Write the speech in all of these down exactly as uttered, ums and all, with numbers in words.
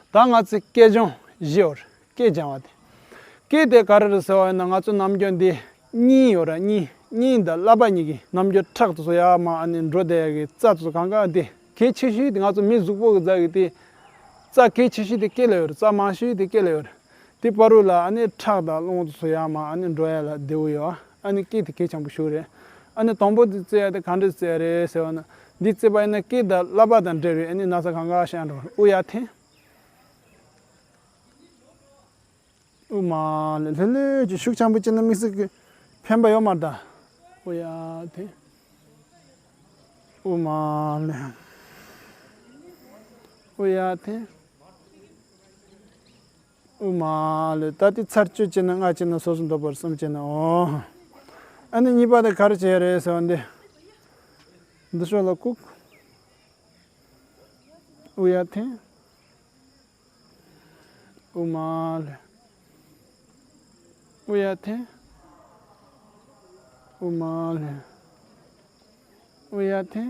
ད་ང་ཚོས་སྐེ་སྦྱོང་བཞི་ཡོད་རེད། སྐེ་སྦྱང་བ་དེ། སྐེ་དེ་ག་རེ་རེད་ཟེར་བ་ཡིན་ན། ང་ཚོ་རྣམ་འགྱུར་འདི་སྙིང་ཡོད་ར། སྙིང་། སྙིང་དང་ཀླད་པ་གཉིས་ཀྱི་རྣམ་འགྱུར་ཁྲག་དེ་ཚོ་ཡར་མར་ཨ་ནི་འགྲོ་བསྡད་ཡག་གི་རྩ་དེ་ཚོ་གང་ག་དེ། གལ་ཆེ་ཤོས་དེ་ང་ཚོ་མི་གཟུགས་པོ་གི་རྩ་གི་དེ། རྩ་གལ་ཆེ་ཤོས་དེ་སྐེ་ལ་ཡོད་རེད། རྩ་མང་ཤོས་དེ་སྐེ་ལ་ཡོད་རེད། དེ་བར་དུ་ལ་ཨ་ནི་ཁྲག་དང་རླུང་དེ་ཚོ་ཡར་མར་ཨ་ནི་འགྲོ་ཡག་ལ་བདེ་བོ་ཡོད། ཨ་ནི་སྐེ་དེ་གལ་ཆེན་པོ་ཞིག་རེད། ཨ་ནི་དང་པོ་དེ་རྩེ་ཡག་དེ་ག་འདྲ་རྩེ་ཡག་རེད་ཟེར་བ་ན། འདི་རྩེ་བ་ཡིན་ན་སྐེ་དང་ཀླད་པ་དང་འབྲེལ་བའི་ཨ་ནི་ན་ཚ་གང་ག་ཤ་འགྲོ་རེད། དབུགས་ཡར་འཐེན། དབུགས་མར་ལེན། ལྷོད་ལྷོད་ཀྱིས། ཤུགས་ཆེན་པོ་བྱས་ན་དམིགས་བསལ་གྱི་ཕན་པ་ཡོད་མ་རེད་ད། དབུགས་ཡར་འཐེན། དབུགས་མར་ལེན། དབུགས་ཡར་འཐེན། དབུགས་མར་ལེན། ད་དེ་ཚར་བཅུ་བྱས་ན། ལྔ་བྱས་ན། སོ་སོ་འདོད་པར་གསུམ་བྱས་ན། འོ། ཨ་ནི་གཉིས་པ་དེ་ག་རེ་བྱེད་ཡག་རེད་ཟེར་བ་འདི། འདི་ཕྱོགས་ལ་བཀུག། དབུགས་ཡར་འཐེན། དབུགས་མར་ལེན། དབུགས་ཡར་འཐེན། དབུགས་མར་ལེན། དབུགས་ཡར་འཐེན།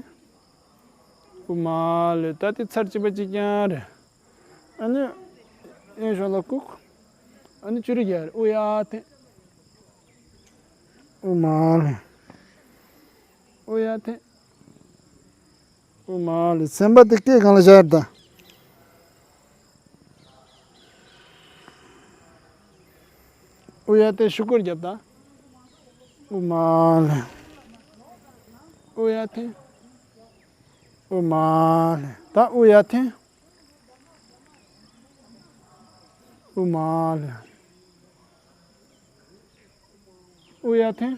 དབུགས་མར་ལེན། ད་དེ་ཚར་གཅིག་པ་གཅིག་རྐྱང་རེད། ཨ་ནི་གཡོན་ཕྱོགས་ལ་བཀུག། ཨ་ནི་ཅུ་རིས་རྒྱག་རེད། དབུགས་ཡར་འཐེན། དབུགས་མར་ལེན། དབུགས་ཡར་འཐེན། དབུགས་མར་ལེན། སེམས་པ་དེ་སྐེ་སྒང་ལ་བཞག་ད། དབུགས་ཡར་འཐེན། ཤུགས་སྐོར་རྒྱབ་ད། དབུགས་མར་ལེན། དབུགས་ཡར་འཐེན། དབུགས་མར་ལེན། ད་དབུགས་ཡར་འཐེན། དབུགས་མར་ལེན། དབུགས་ཡར་འཐེན།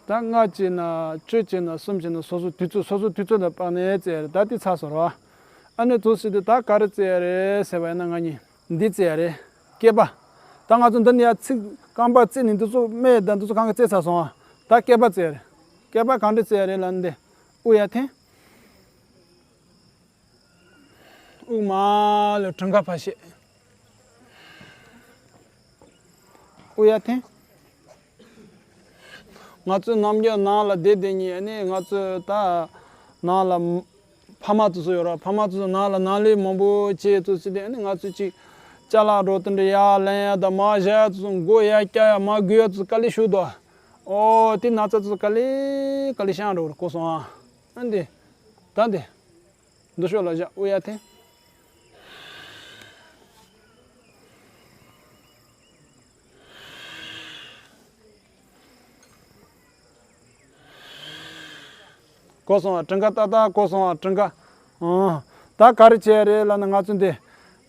ད་ལྔ་བྱས་ན། བཅུ་བྱས་ན། གསུམ་བྱས་ན། སོ་སོ་དུས་ཚོད། སོ་སོ་དུས་ཚོད་ལ་དཔགས་ནས་རྩེ་ཡག་རེད། ད་དེ་ཚར་སོང་ར། ཨ་ནི་འདུག་སེ་དེ་ད་ག་རེ་རྩེ་ཡག་རེད་ཟེར་བ་ཡིན་ན། ང་གཉིས་འདི་རྩེ་ཡག་རེད། སྐེད་པ། ད་ང་ཚོ་འདི་ནས་ཡར་ཚིགས་རྐང་པ་རྩེ་ནས་འདི་ཚོ་སྨད་དང་འདི་ཚོ་གང་ག་རྩེ་ཚར་སོང་ཨ། ད་སྐེད་པ་རྩེ་ཡག་རེད། སྐེད་པ་གང་འདྲ་རྩེ་ཡག་རེད་ལབ་ན། འདི་དབུགས་ཡར་འཐེན། དབུགས་མར་ལེན། གྲངས་ཀ་ཕར་བཤད། དབུགས་ཡར་འཐེན། ང་ཚོའི་རྣམ་རྒྱལ་ནང་ལ་བསྡད་བསྡད་ནས་ནི། ང་ཚོའི་ད་ནང་ལ་ཕ་མ་དེ་ཚོ་ཡོད་ར། ཕ་མ་དེ་ཚོ་ནང་ལ་ནང་ལས་མང་པོ་བྱས་ཚོ་ཚེ་དེ་ནི། ང་ཚོས་ཅིག་ཅ་ལག་འགྲོ་དེ་འདྲ་ཡར་ལེན་ཡག་དང་མར་བཞག་ཡག་དེ་ཚོ། མགོ་ཡར་བཀྱག་ཡག་མར་སྒུར་ཡག་དེ་ཚོ་དཀའ་ལས་ཞིག་འདུག། ཨོ། དེ་ན་ཚ་དེ་ཚོ་དཀའ་ལས་དཀའ་ལས་ཤང་འགྲོ་ར། གོ་སོང་ཨ། ཨ་འདི། ད་འདི། འདི་ཕྱོགས་ལ་བཞག། དབུགས་ཡར་འཐེན། གོ་སོང་ཨ། གྲངས་ཀ་ཏག་ཏག་གོ་སོང་ཨ། གྲངས་ཀ། ཨང་། ད་ག་རེ་བྱེད་ཡག་རེད་ལབ་ན། ང་ཚོ་འདི་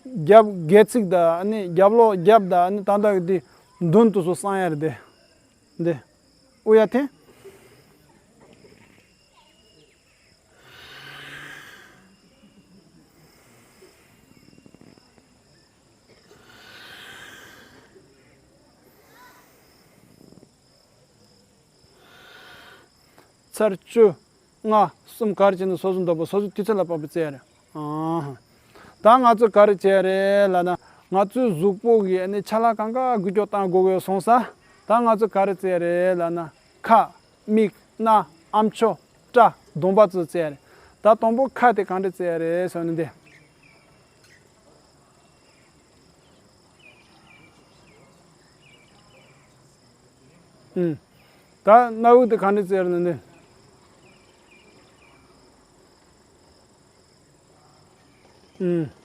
རྒྱབ་སྒལ་ཚིགས་དང་ནི་རྒྱབ་ལོགས་རྒྱབ་དང་ནི། ད་ལྟ་འདི་མདུན་དེ་ཚོ་གསང་ཡག་རེད། འདི། འདི། དབུགས་ཡར་འཐེན། ཚར་བཅུ། ལྔ། གསུམ། ག་རེ་བྱས་ན་སོ་སོ་འདོད་པ། སོ་སོ་དུས་ཚོད་ལ་དཔགས་པའི་རྩེ་ཡག་རེད། ཨང་། ད་ང་ཚོས་ག་རེ་བྱེད་ཡག་རེད་ལབ་ན། ང་ཚོའི་གཟུགས་པོ་གི་ཨ་ནི་ཆ་ལག་གང་ག་འགུལ་སྐྱོད་གཏང་དགོས་ཀྱི་སོང་ཙང་། ད་ང་ཚོས་ག་རེ་རྩེ་ཡག་རེད་ལབ་ན། ཁ། མིག། སྣ། ཨ་མཆོག། སྐྲ། གདོང་པ་ཚོ་རྩེ་ཡག་རེད། ད་དང་པོ་ཁ་དེ་གང་འདྲ་རྩེ་ཡག་རེད་ཟེར་ན། འདི། ཨུམ། ད་སྣ་བུག་དེ་གང་འདྲ་རྩེ་ཡག་རེད་ན། འདི། ཨུམ།